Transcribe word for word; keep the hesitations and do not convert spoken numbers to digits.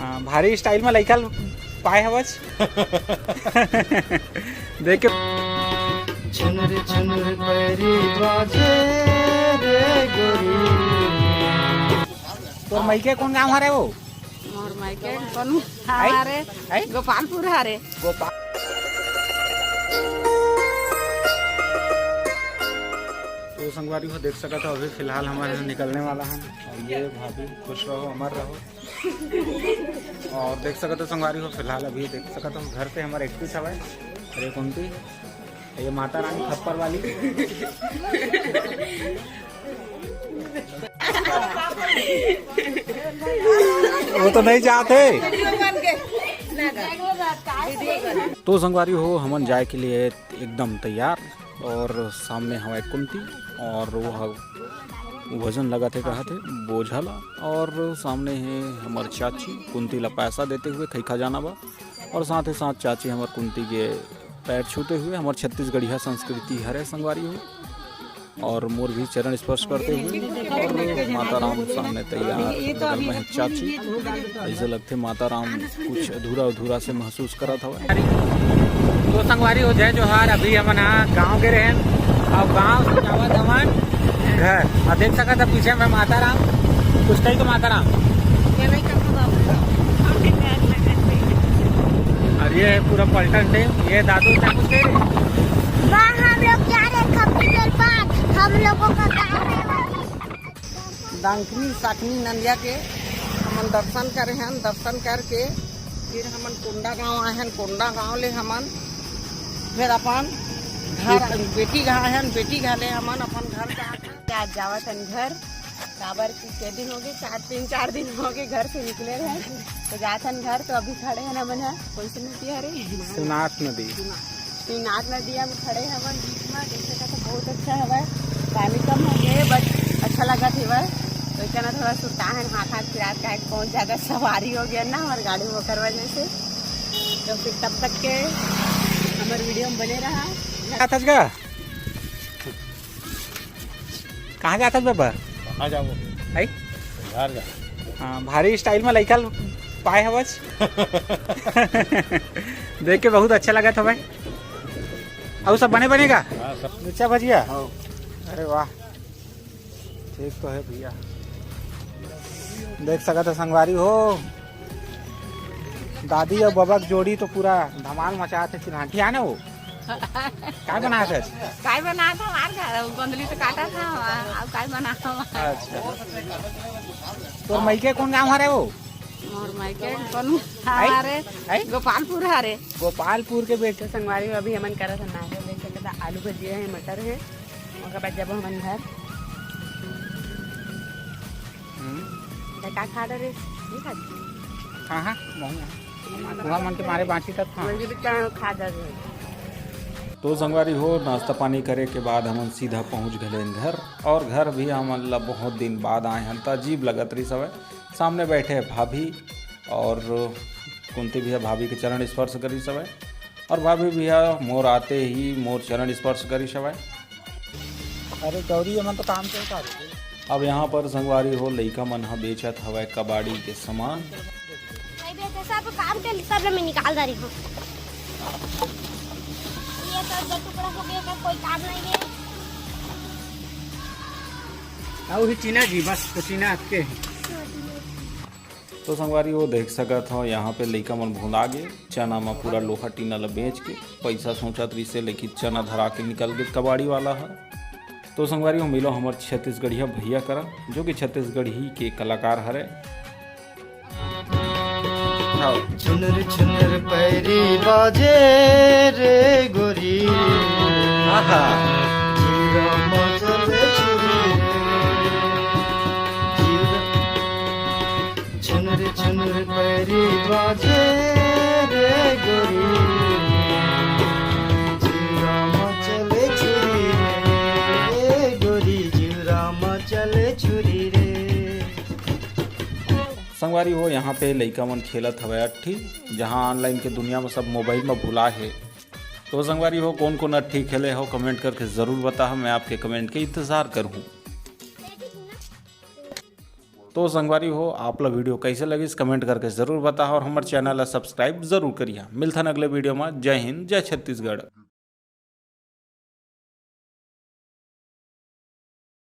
हाँ, भारी स्टाइल में लइका ल पाए हवच। देख के। छुनुर छुनुर पैरी बाजे रे गोरी। तोर मइके कोन गांव हरे वो? मोर मइके कोन हरे? आई? गोपालपुर हरे। गोपाल। तो संगवारी हो, देख सकत हो, अभी फिलहाल हमर निकलने वाला है। और ये भाभी, खुश रहो, अमर रहो। और देख सकत हो संगवारी हो, फिलहाल अभी देख सकत हो, घर पे हमर इकतीस हवय। अरे कुंती, ये माता रानी खप्पर वाली। वो तो नहीं जाते। तो संगवारी हो, हमन जाए के लिए एकदम तैयार। और सामने हवय कुंती और वो ह-, वजन लगाथे, कहथे बोझा ला। और सामने हे हमर चाची, कुंती ला पैसा देते हुए खई खजाना बा। और साथ ही साथ चाची हमर कुंती के पैर छूते हुए, हमर छत्तीसगढ़िया संस्कृति हरे संगवारी हो। और मोर भी चरण स्पर्श करते हुए, और माता राम सामने तैयार, बगल में हे चाची। ऐसे लगथे माता राम कुछ अधूरा अधूरा से महसूस करत हवय। तो संगवारी हो, जय जोहार। अभी हमन हा गांव के रहेन, अउ गांव से जावत हमन घर। अउ देख सकत ह पीछे में माता राम, कुछ कही तो माता राम। और ये है पूरा पलटन टीम। ये दादू, क्या कुछ कह रहे? वाह, हम लोग जा रहे हैं खपरी जलपान। हम लोगों का काम है। दांकनी साकनी नंदिया के हमन दर्शन करे हन। दर्शन करके फिर हमन कोंडा गांव आए हन। कोंडा गांव ले हमन फिर अपन घर, बेटी घर आए हन। बेटी घर ले हमन अपन घर जात हन। आज जावत हन घर, काबर कि के दिन होगे, चार, तीन चार दिन होगे घर से निकले रहे। तो जात हन घर, तो अभी खड़े हन हमन ह, कौन सी नदी हरे? शिवनाथ नदी। शिवनाथ नदिया में खड़े हमन बीच में, देख सकत ह बहुत अच्छा हवय, पानी कम हो गए, but अच्छा लगत हवय। तो इतना थोड़ा सुस्ता हन, हाथ हाथ फिरात, काहे कि बहुत ज्यादा सवारी हो गया ना हमारे गाड़ी में, ओकर वजह से। तो फिर तब तक के हमारे वीडियो में बने रहा। कहाँ जात हस बाबा? कहाँ जाबो? आई? घर जा। हाँ, भारी स्टाइल में लइका ल पाए हवच। देख के बहुत अच्छा लगत हवय। अउ सब बने बने का? हाँ, सब। लुच्चा भजिया? हाँ। अरे वाह, ठीक तो है भैया। देख सकत ह संगवारी हो, दादी अउ बबा के जोड़ी तो पूरा धमाल मचात हे चिन्हाठी। आने वो काय बनात हस? काय बनात हस? हमार घर गोंदली तो काटत हस, अउ काय बनात हस? अच्छा, तोर मइके कोन गांव हरे वो? मोर मइके कोन आई? हमारे आई? गोपालपुर हरे। गोपालपुर के बेटे। तो संगवारी हो, अभी हमन करत हन नाश्ता, देख सकत ह आलू भजिया है, मटर है, ओकर बाद जब हमन घर हम्म। त का खा डरे? नहीं खा। हाँ, हाँ, महूँ हाँ। वहाँ मन के मारे बाँची तक हाँ। वही भी क्या खा डरे? तो संगवारी हो, नाश्ता पानी करे के बाद हमन सीधा पहुँच गलेन घर, और घर भी हमन ला बहुत दिन बाद आए हन, त अजीब लगत रहिस हवय। सामने बैठे हे भाभी, और कुंती भैया भाभी के चरण स्पर्श करिस हवय, और भाभी भैया मोर आते ही मोर चरण स्पर्श करिस हवय। अरे गौरी, ये मन तो काम के उतार दे। अब यहाँ पर संगवारी हो, लइका मन ह बेचत हवय कबाड़ी के सामान। नहीं बेचे, सब काम के सब ल मैं निकाल डारी हूँ। ये तो दो टुकड़ा हो गया, का कोई काम नहीं है। अउ ही टीना जी, बस तो टीना आपके ही। तो संगवारी हो, देख सकत हो, यहाँ पे लइका मन भुला गे, चना म पूरा लोहा टीना ल बेच के पैसा सोचत रहिसे, लेकिन चना धरा के निकल गे कबाड़ी वाला ह। तो संगवारी हो, मिलो हमर छत्तीसगढ़िया भैया करा, जो कि छत्तीसगढ़ी के कलाकार हरे। हाँ। छुनुर छुनुर पैरी बाजे रे गोरी। आहा। जीरा मचल छुरी रे। जीरा छुनुर छुनुर पैरी बाजे रे गोरी, जीरा मचल छुरी रे, गोरी जीरा मचल छुरी रे। संगवारी हो, यहाँ पे लइका मन खेलत हवय अट्ठी, जहाँ online के दुनिया में सब mobile में भुला हे। तो संगवारी हो, कौन कौन अट्ठी खेले हो, comment करके जरूर बताहा, मैं आपके comment के इंतजार करूँ। तो संगवारी हो, आप ला video कैसे लगिस, comment करके जरूर बताओ और हमर channel ला subscribe जरूर करिहा। मिलथन अगले video में। जय हिंद, जय छत्तीसगढ़।